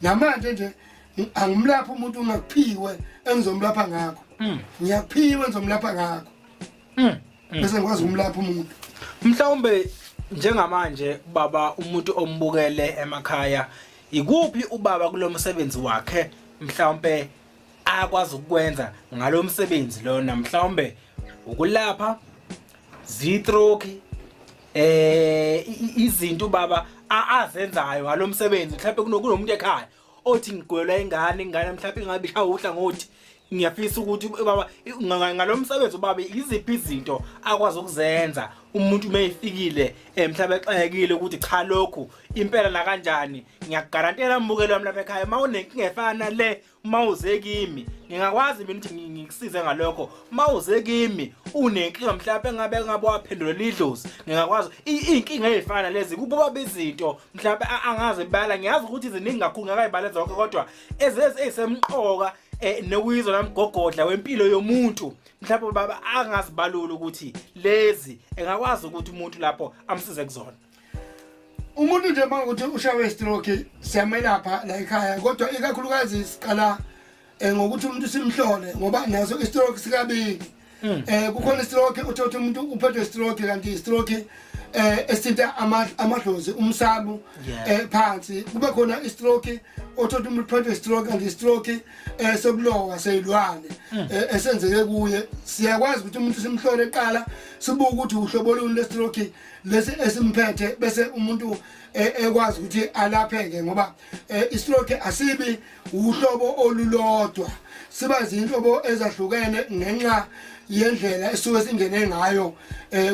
Namanje nje angimlapha umuntu ungakuphiwe engizomlapha ngakho. Ngiyakuphiwe engizomlapha ngakho. Bese ngikwazi ukumlapha umuntu. Mhlawumbe njengamanje baba umuntu ombukele emakhaya ikuphi ubaba kulomsebenzi wakhe mhlawumbe akwazi ukwenza ngalomsebenzi lona mhlawumbe ukulapha zitroki izinto baba azenzayo ngalomsebenzi mhlawumbe kunomuntu ekhaya othi ngigwelwa ingane ingane mhlawumbe ingabe ishaya uhlangothi ngiyafisa ukuthi baba ngalomsebenzi ubaba iziphi izinto akwazi ukuzenza umuntu uma efikile mhlawumbe exakekile ukuthi cha lokhu impela nakanjani ngiyakugarantela mbukelo wami lapha ekhaya uma unenkinga efana le uma uze kimi ngingakwazi mina ukuthi ngikusize ngalokho uma uze kimi unenkinga mhlawumbe engabe ngabe waphendulela idlozi ngingakwazi iy'nkinga ey'fana lezi kubo izinto mhlawumbe angazi bala ngiyazi ukuthi ziningi kakhulu ngakayibala zonke kodwa ezisemqoka nokuyizona mgogodla wempilo yomuntu mhlawumbe baba angazibalula ukuthi lezi engakwazi ukuthi umuntu lapho amsize kuzona. Umuntu nje uma ukuthi ushawe stroke siyamelapha la ekhaya kodwa ikakhulukazi siqala ngokuthi umuntu simhlole ngoba naso istroke sikabili. Kukhona istroke uthothi umuntu uphethwe stroke kanti istroke esithinta amadlozi umsamo phansi kube khona istroke othothi umuntu uphethwe stroke kanti istroke sokulowa seyilwane esenzeke kuye. Siyakwazi ukuthi umuntu simhlole eqala sibuke ukuthi uhlobo luni lestroke lesi esimphethe bese umuntu ekwazi ukuthi alapheke ngoba istroke asibi uhlobo olulodwa siba izinhlobo ezahlukene ngenxa yendlela esuke singene ngayo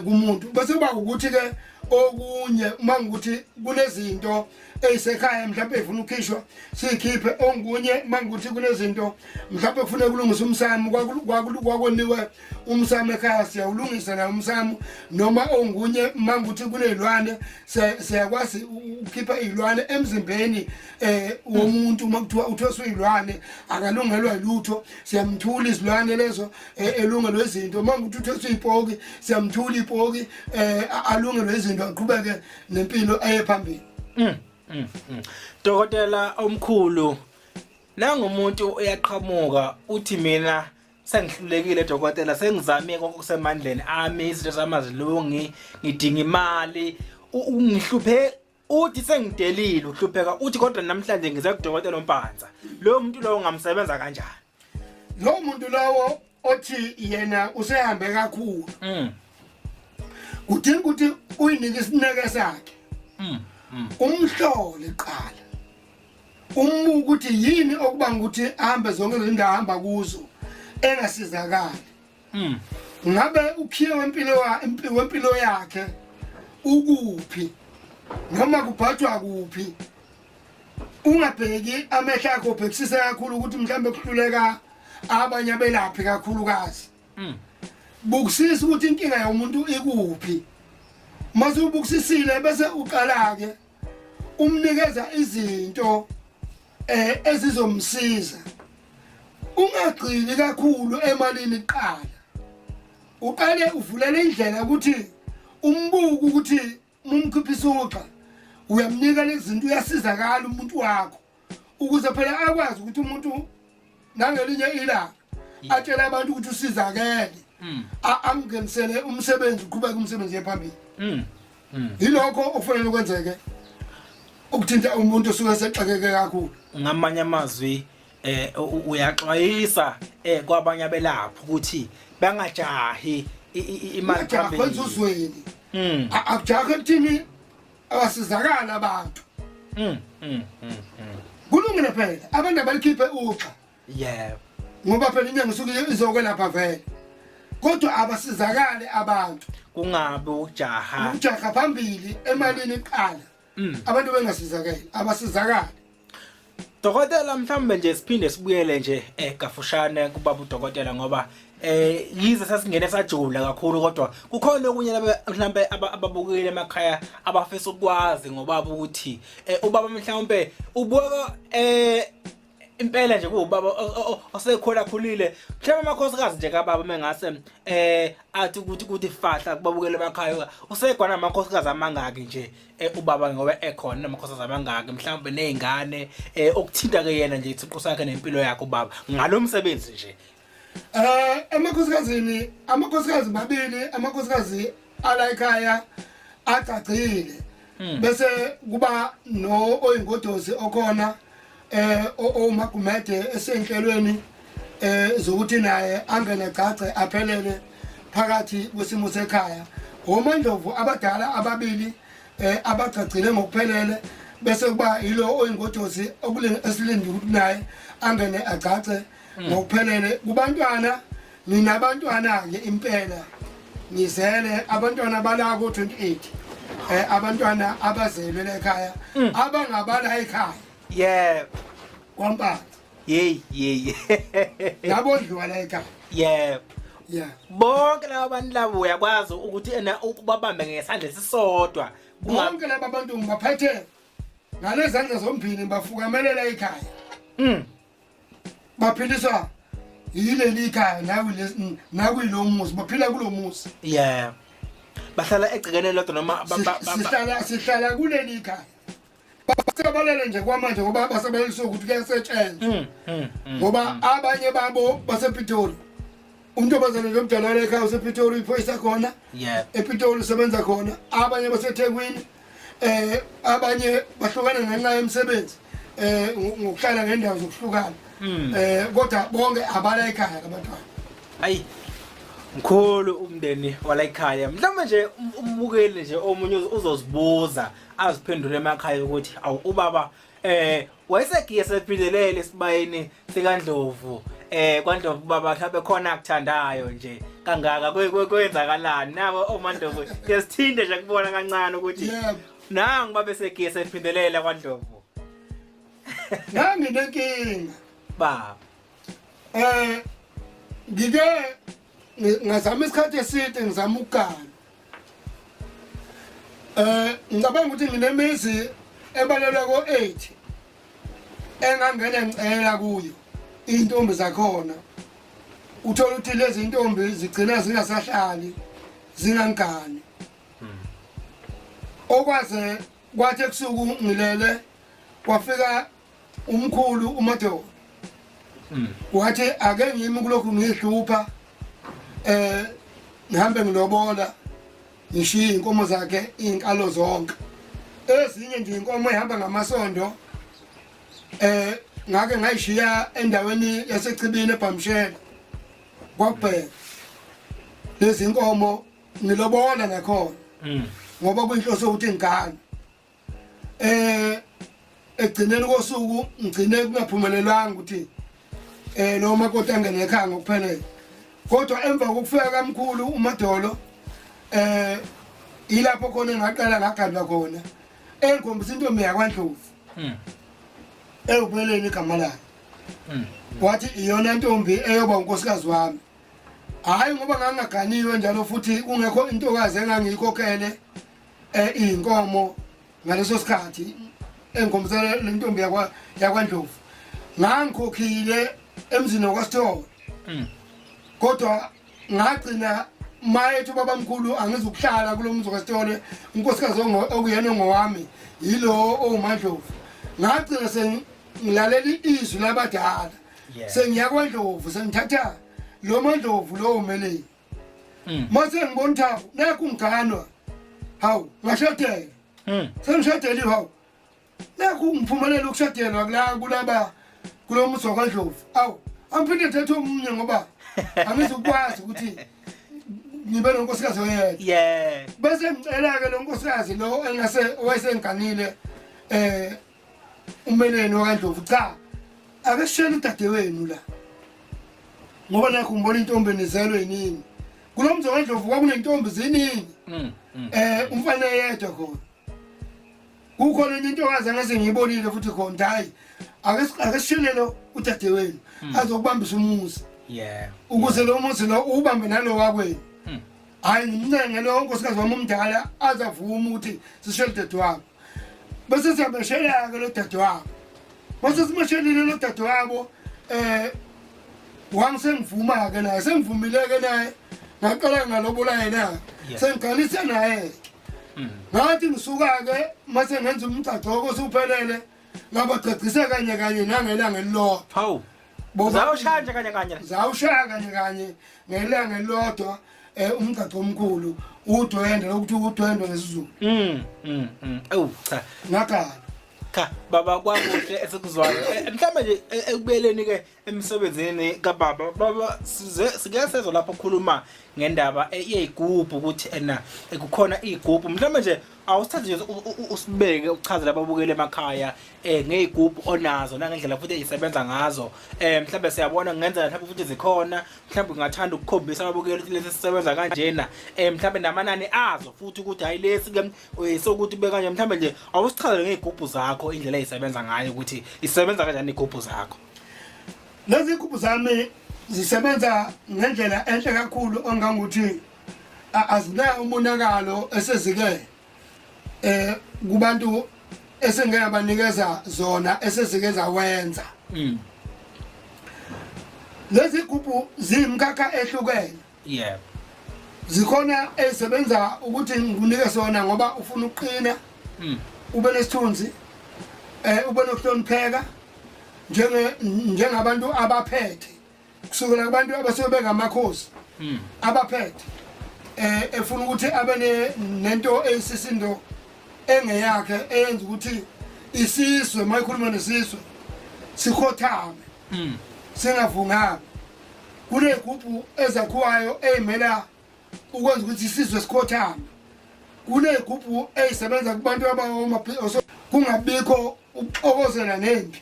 kumuntu. Bese kuba ukuthi ke okunye uma ngikuthi kunezinto eyisekhaya mhlawumbe ifuna ukukhishwa siyikhiphe, okunye uma ngikuthi kunezinto mhlawumbe kufuneka kulungisa umsamo kwakoniwe umsamo ekhaya siyawulungisa nawo umsamo, noma ongunye uma ngikuthi kuney'lwane siyakwazi ukukhipha iy'lwane emzimbeni womuntu. Uma kuthiwa uthweswe iy'lwane akalungelwa yilutho siyamthula izilwane lezo elungelwe izinto. Uma ngikuthi uthweswe ipoki siyamthula ipoki alungelwe izinto aqhubeke nempilo eye phambili. Dokotela omkhulu, nangumuntu uyaqhamuka uthi mina sengihlulekile dokotela, sengizame konke okusemandleni ami, izinto zami azilungi, ngidinga imali, ungihluphe uthi sengidelile uhlupheka uthi kodwa namhlanje ngize kudokotela uMpanza. Loyo muntu lowo ungamsebenza kanjani? Lo muntu lowo othi yena usehambe kakhulu kudinga ukuthi uyinike isineke sakhe, umhlole qala umuka ukuthi yini okubanga ukuthi ahambe zonke izindawo ahamba kuzo engasizakali. Ngabe ukhiye wempilo wempilo yakhe ukuphi noma kubhajwa kuphi? Ungabheki amehlo akho ubhekisise kakhulu ukuthi mhlawumbe kuhluleka abanye abelaphi kakhulukazi. Bukusisa ukuthi inkinga yomuntu ikuphi. Mase ubukusisile bese uqala ke umnikeza izinto ezizomsiza. Ungagxili kakhulu emalini kuqala, uqale uvulele indlela ukuthi umbuke ukuthi mumkhiphisa uxa uyamnika lezi zinto uyasizakala umuntu wakho ukuze phela akwazi ukuthi umuntu nangelinye ilanga atshele abantu ukuthi usizakele, amngenisele umsebenzi uqhubeke umsebenzi yephambili. Yilokho okufanele kwenzeke ukuthinta umuntu osuke sexakeke kakhulu. Ngamanye amazwi uyaxwayisa kwabanye abelaphi ukuthi bangajahi imali phambili enzuzweni. Akujahe ekuthini abasizakala abantu. Kulungile phela abantu abalikhiphe uxa. Yebo. Ngoba phela inyanga isuke izokwelapha vele. Kodwa abasizakale abantu. Kungabe ujaha. Ujaha phambili emalini iqala. Abantu bengasizakele, abasizakale. Dokotela, mhlawumbe nje siphinde sibuyele nje kafushane kubaba udokotela ngoba yize sasingene sajula kakhulu kodwa kukhona okunye mhlawumbe ababukile emakhaya abafisa ukwazi ngobaba ukuthi ubaba mhlawumbe ubuka Impela nje kuwubaba osekhula khulile. Mhlawumbe amakhosikazi nje kababa mengase athi ukuthi fahla kubabukele emakhaya usegwana amakhosikazi amangaki nje ubaba ngoba ekhona namakhosikazi amangaki mhlawumbe nezingane okuthinta ke yena nje isiqu sakhe nempilo yakhe ubaba ngalomsebenzi nje. Emakhosikazini amakhosikazi mabili amakhosikazi ala ekhaya acacile. Bese kuba no oyingodosi okhona oMagumede esenhlelweni zokuthi naye angene gcagce aphelele phakathi kwesimo sekhaya. OMandlovu abadala ababili abagcagcile ngokuphelele bese kuba yilo oyingodosi esilinde ukuthi naye angene agcagce ngokuphelele. Kubantwana nginabantwana ke impela ngizele abantwana bala ko 28 abantwana abazelwe la ekhaya abangabala ekhaya. Yebo. KwaMpanza. Hey hey. Yabondliwa la ekhaya. Yebo. Yeah. Bonke laba bantu labo uyakwazi ukuthi ena ubabambe ngesandla esisodwa. Bonke laba bantu ngibaphethe ngalezandla zombili ngibafukamelela ekhaya. Baphiliswa yileli ikhaya nakuyilo muzi, baphila kulo muzi. Yeah. Bahlala egcekeni lodwa noma Sihlala kuleli ikhaya. Basabalele nje kwamanje ngoba basabalelisa ukuthi kuyasetshenzwa. Ngoba abanye babo basePitori. Untombazane nje omdala la ekhaya usePitori, iphoyisa khona. EPitori usebenza khona. Abanye baseThekwini. Abanye bahlukana ngenxa yemisebenzi. Ngokuhlala ngendawo zokuhlukana. Kodwa bonke abala ekhaya abantwana. Ayi. Mkhulu umndeni wala ekhaya. Mhlawumbe nje umbukeli nje omunye uzozibuza aziphendule emakhaya ukuthi awu ubaba wayesegiye sephindelele esibayeni sikaNdlovu. KwaNdlovu baba mhlawumbe khona akuthandayo nje kangaka kwenzakalani nabo oMandlovu siyasithinte nje kubona kancane ukuthi nangu babe segiye sephindelela kwaNdlovu. Nami nenkinga baba. Ngike ngazama isikhathi eside ngizama ukugana. Ngicabanga ukuthi nginemizi ebalelwa ko-8 engangena ngicela kuyo iy'ntombi zakhona. Uthola ukuthi lezi ntombi zigcina zingasahlali zingangani. Okwaze kwathi ebusuku ngilele kwafika umkhulu uMadoda. Wathi ake ngimi kulokhu ngihlupha ngihambe ngilobola ngishiye inkomo zakhe izinkalo zonke. Ezinye nje inkomo ehamba ngamasondo ngake ngayishiya endaweni yaseChibini eBhamshela. Kwakubheka lezi inkomo ngilobola nakhona. Ngoba kuyinhloso ukuthi ngigane. Egcineni kosuku ngigcine kungaphumelelanga ukuthi lo makoti angene ekhaya ngokuphelele. Kodwa emva kokufika kamkhulu uMadolo ilapho khona engaqala ngagandwa khona engikhombisa intombi yakwaNdlovu. Ewubeleni igama layo. Wathi iyona ntombi eyoba unkosikazi wami. Hayi ngoba ngangaganiwe njalo futhi kungekho intokazi engangiyikhokhele inkomo ngaleso sikhathi engikhombisela le ntombi yakwaNdlovu. Ngangikhokhile emzini wakwaSithole. Kodwa ngagcina mayethi ubabamkhulu angizukuhlala kulo mzi wakwaSithole, unkosikazi okuyena ongowami yilo owuMandlovu. Ngagcina sengilalela izwi labadala. Sengiya kwaNdlovu sengithatha lo Mandlovu lo umeleni. Mase ngibona ukuthi nakho ngiganwa. Hawu, ngashadela. Sengishadele hawu. Nakho ngiphumelela ukushadelwa kula kulaba kulo muzi wakwaNdlovu. Awu, angiphinde ngithathe omunye ngoba angizukwazi ukuthi ngibe nonkosikazi oyedwa. Bese ngicela ke lo nkosikazi lo engase owayesengiganile umeleni wakwaNdlovu, cha ake sishele udadewenu la. Ngoba nakho ngibona intombi enizelwe yiningi. Kulo mzi wakwaNdlovu kwakunentombi ziningi. Umfana eyedwa khona. Kukhona enye intokazi angase ngiyibonile futhi khona hayi ake sishele lo udadewenu azokubambisa umuzi. Ukuze lo muzi lo ubambe nalo wakwenu. Hayi ngimncenge lo nkosikazi wami omdala azavume ukuthi sishele udadewabo. Bese siyabeshela ke lo dadewabo. Mase simoshelile lo dadewabo wangisengivuma ke naye, sengivumile ke naye, ngaqala ngalobola yena, sengiganisa naye. Ngathi ngisuka ke mase ngenza umgcagco osuphelele, ngabagcagcisa kanye kanye nangelanga elilodwa. Hawu. Zawushaya nje kanye kanye. Zawushaya kanye kanye ngelanga elilodwa umgcagco omkhulu, udwendwe lokuthi udwendwe ngesiZulu. Awu cha. Ngagana. Cha baba, kwakuhle esikuzwayo. Mhlawumbe nje ekubuyeleni ke emsebenzini kababa, baba size sike sezwa lapho khuluma ngendaba yeyigubhu ukuthi ena kukhona igubhu. Mhlawumbe nje awusithathe nje usibeke uchazele ababukeli emakhaya ngeyigubhu onazo nangendlela futhi ezisebenza ngazo. Mhlawumbe siyabona kungenzeka mhlawumbe futhi zikhona, mhlawumbe ungathanda ukukhombisa ababukeli ukuthi lesi sisebenza kanjena, mhlawumbe namanani azo futhi ukuthi hayi lesi ke sokuthi ube kanje. Mhlawumbe nje awusichazele ngeyigubhu zakho indlela ezisebenza ngayo, ukuthi isebenza kanjani igubhu zakho. Lezi igubhu zami zisebenza ngendlela enhle kakhulu, ongangokuthi azinayo umonakalo esezike kubantu esengeke banikeza zona esezike zawenza. Lezi gubhu ziyimkhakha ehlukene. Zikhona ezisebenza ukuthi ngikunike sona ngoba ufuna ukuqina, ube nesithunzi, ube nokuhlonipheka njenge njengabantu abaphethe, kusukela kubantu abasuke bengamakhosi abaphethe, efuna ukuthi abe nento eyisisindo engeyakhe eyenza ukuthi isizwe mayikhuluma nesizwe sikhothame, singavungami. Kuney'gubhu ezakhiwayo ey'mela ukwenza ukuthi isizwe sikhothame. Kuney'gubhu ey'sebenza kubantu kungabikho ukuxokozela nempi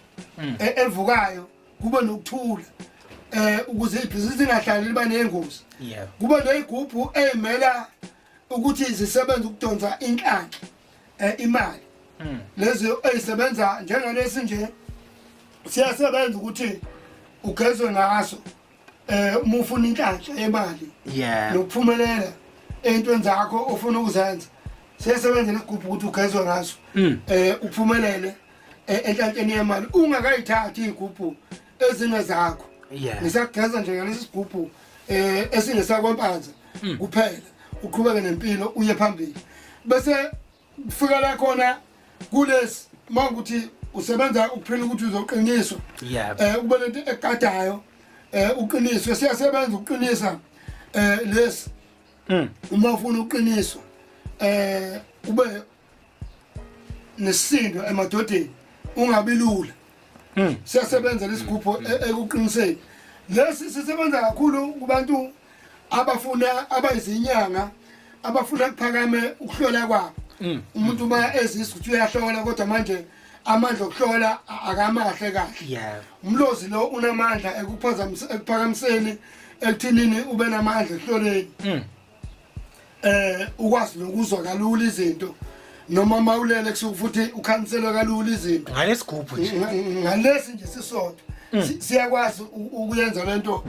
evukayo, kube nokuthula ukuze ibhizinisi lingahlali liba nengozi. Kube ney'gubhu ey'mela ukuthi zisebenze ukudonsa inhlanhla, imali. Lezi ezisebenza njengalesi nje siyasebenza ukuthi ugezwe ngaso uma ufuna inhlanhla yemali nokuphumelela ey'ntweni zakho ofuna ukuzenza. Siyasebenza lesigubhu ukuthi ugezwe ngaso, uphumelele enhlanhleni yemali ungakayithathi iy'gubhu ezingezakho. Ngisakugeza nje ngalesi sigubhu esingesakwampanza kuphela, uqhubeke nempilo uye phambili. Bese kufika la khona kulesi mawukuthi usebenza ukuphila ukuthi uzoqiniswa, ube lento ekadayo, uqiniswe. Siyasebenza ukuqinisa lesi. Uma ufuna uqiniswa, ube nesisindo emadodeni, ungabi lula. Siyasebenza lesigubhu ekuqiniseni. Lesi sisebenza kakhulu kubantu abafuna abayizinyanga, abafuna kuphakame ukuhlola kwabo. Umuntu uma ezizwa ukuthi uyahlola kodwa manje amandla okuhlola akamahle kahle, umlozi lo unamandla ekuphakamiseni, ekuthinini ube namandla ekuhloleni, ukwazi nokuzwa kalula izinto, noma mawulele kusuke futhi ukhanselwe kalula izinto. Ngalesigubhu nje. Ngalesi nje sisodwa siyakwazi ukuyenza lento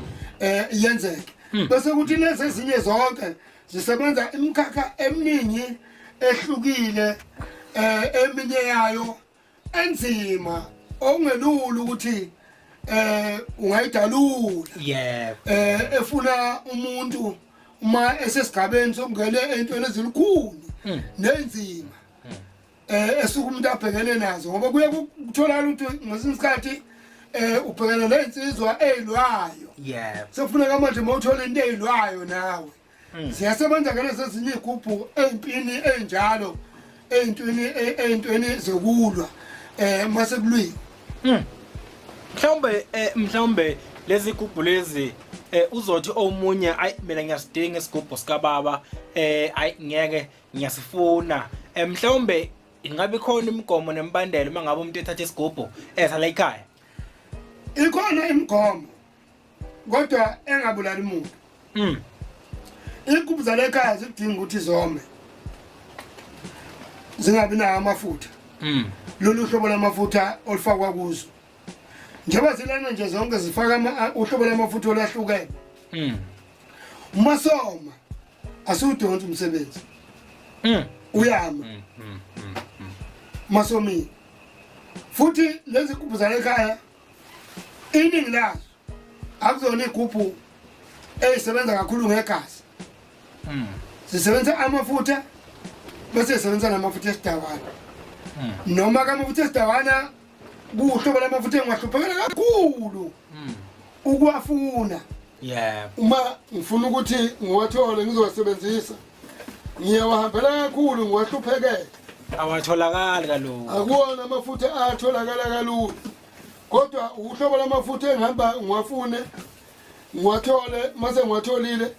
iyenzeke. Bese kuthi lezi ezinye zonke zisebenza imikhakha eminingi ehlukile, eminye yayo enzima okungelula ukuthi ungayidalula. Efuna umuntu uma esesigabeni sokungena entweni ezilukhuni nenzima esuke umuntu abhekene nazo, ngoba kuye kutholakala ukuthi ngesinye isikhathi ubhekene nezinsizwa ezilwayo. Sekufuneka manje mawuthola into ezilwayo nawe. Ziyasebenza ngalezi ezinye iy'gubhu ey'mpini ey'njalo, ey'ntweni zokulwa mase kulwiwe. Mhlawumbe lezi gubhu lezi uzothi omunye, ayi mina ngiyasidinga isigubhu sikababa, ayi ngeke ngiyasifuna. Mhlawumbe ingabe ikhona imigomo nemibandela uma ngabe umuntu ethatha isigubhu esala ekhaya? Ikhona imigomo kodwa engabulali muntu. Iy'gubhu zale ekhaya zidinga ukuthi zome, zingabi nawo amafutha. Lolu hlobo lamafutha olufakwa kuzo, njengoba zilana nje zonke zifaka uhlobo lamafutha olwahlukene. Uma soma asiwudonsi umsebenzi. Uyama masomile. Futhi lezi gubhu zale ekhaya iningi lazo akuzona igubhu ezisebenza kakhulu ngegazi. Zisebenzisa amafutha bese zisebenzisa namafutha esidawana. Noma ke amafutha esidawana kuhlobo lamafutha engiwahluphekela kakhulu ukuwafuna. Yebo. Uma ngifuna ukuthi ngiwathole ngizowasebenzisa ngiyawahambela kakhulu ngiwahluphekele. Awatholakali kalula. Akuwona amafutha atholakala kalula. Kodwa uhlobo lamafutha engihamba ngiwafune ngiwathole mase ngiwatholile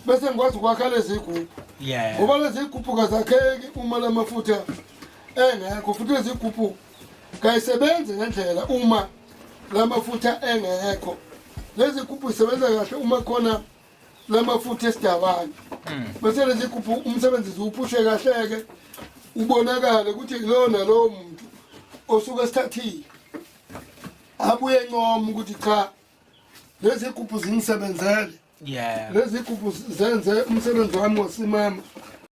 bese ngikwazi ukwakha lezi gubhu. Yebo. Ngoba lezi gubhu kazakheki uma lamafutha engekho futhi lezi gubhu kayisebenzi ngendlela uma lamafutha engekho. Lezi gubhu zisebenza kahle uma khona lamafutha esidabane. Bese lezi gubhu umsebenzi ziwuphushe kahle-ke ubonakale ukuthi lowo nalowo muntu osuke esithathile abuye encoma ukuthi cha lezi gubhu zingisebenzele. Yebo. Lezi gubhu zenze umsebenzi wami wasimama.